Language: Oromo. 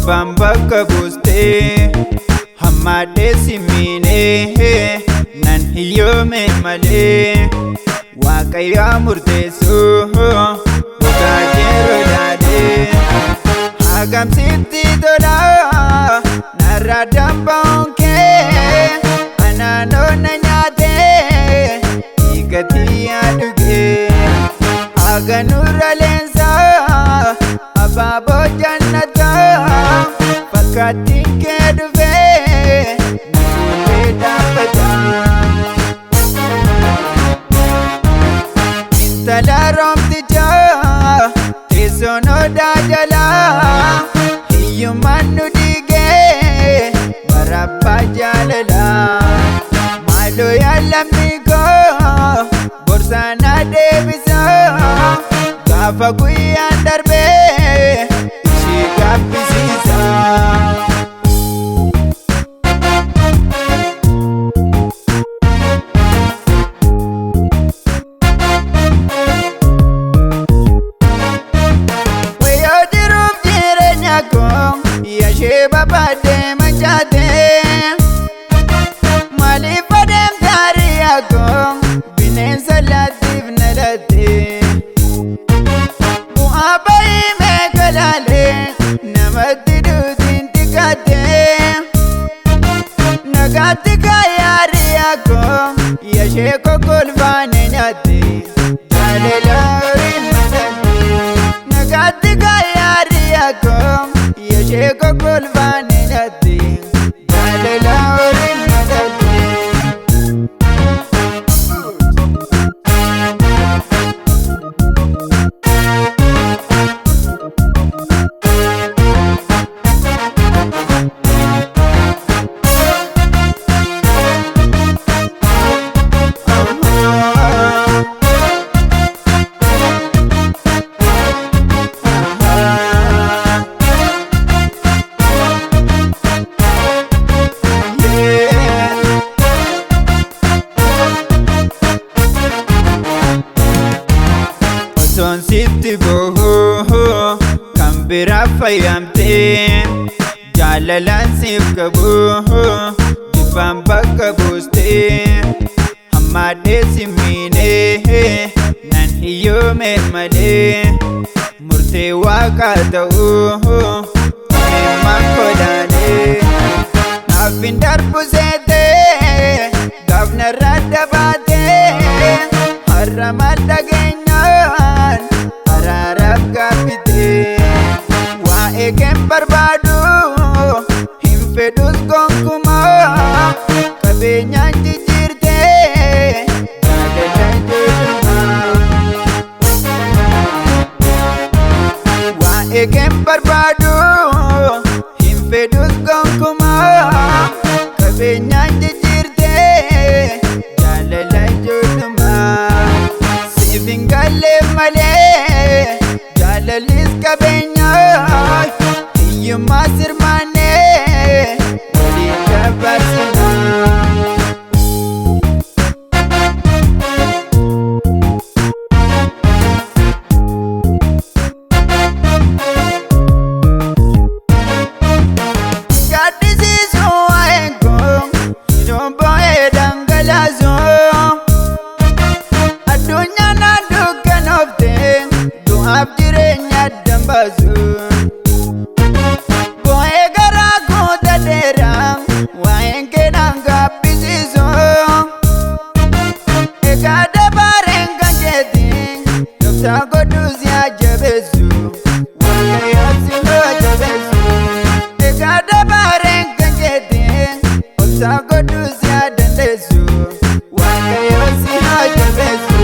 Jibbaan bakka buustee hammaadhee si miinee nan hiyyoome malee Waaqayyo murteessu dhugaa jiru laalee hagam sitti tola narra damba'uun kee anaanoo na nyaatee dhiigatii yaa dhugee haganurra leensaa abaaboo jannataa fakkaattiin kee dhufee na fuullee dhaabbata. Intala roomtichaa teessoon odaa jalaa hiyyummaan nu diigee barabbaa jaalalaa maaloo yaa lammii koo gorsaa na deebisaa gaafa guyyaan darbee ishii gaabbisiisa. Wayyoo jiruuf jireenya koo yashee barbaadee mancaatee maaliif adeemta hariyaa koo bineensa laattiif na laattee bu'aa bayii meeqa laalee namatti duutiin xiqqaattee nagaatti kaayaa hariyaa koo yashee kokkolfaane nyaatte jaalala horii madalte. Nagaatti gaarii koo yashee kokkolfaane nyaatte jaalala horii madalte. Osoon sitti bohuu kan biraa fayyamtee jaalalaan siif qabu jibbaan bakka buustee hammaadhee si miinee nan hiyyoome malee murtee waaqaa ta'uu imimmaan kolaalee naaf hin darbu seetee gaafnarraa dabaatee har'a maal dhageenyaan araaraaf gaabbitee waa'ee keen barbaadu hin fedhus gonkumaa qabeenyaan jijjiirtee jaalala ijoollummaa. Waa'ee keen barbaadu hin fedhus gonkumaa qabeenyaan jijjiirtee jaalala ijoollummaa. Siif hin galle malee jaalallis qabeenyaa hiyyummaa sirmaannee waliin dabarsinaa. Gaddisiisu waa'een koo iddoon ba'ee dhangalaasu. Addunyaan na dukkanoofte du'aaf jireenya addan baasu. Boo'ee garaa guutateera waa'een kee naan gaabbisiisu. Egaa dabareen kan keeti dhoksaa godhuu si haa jabeessu. Waaqayyo si haa jabeessu. Egaa dabareen kan keeti obsaa godhuu si haa dandeessu. Waaqayyo si haa jabeessu.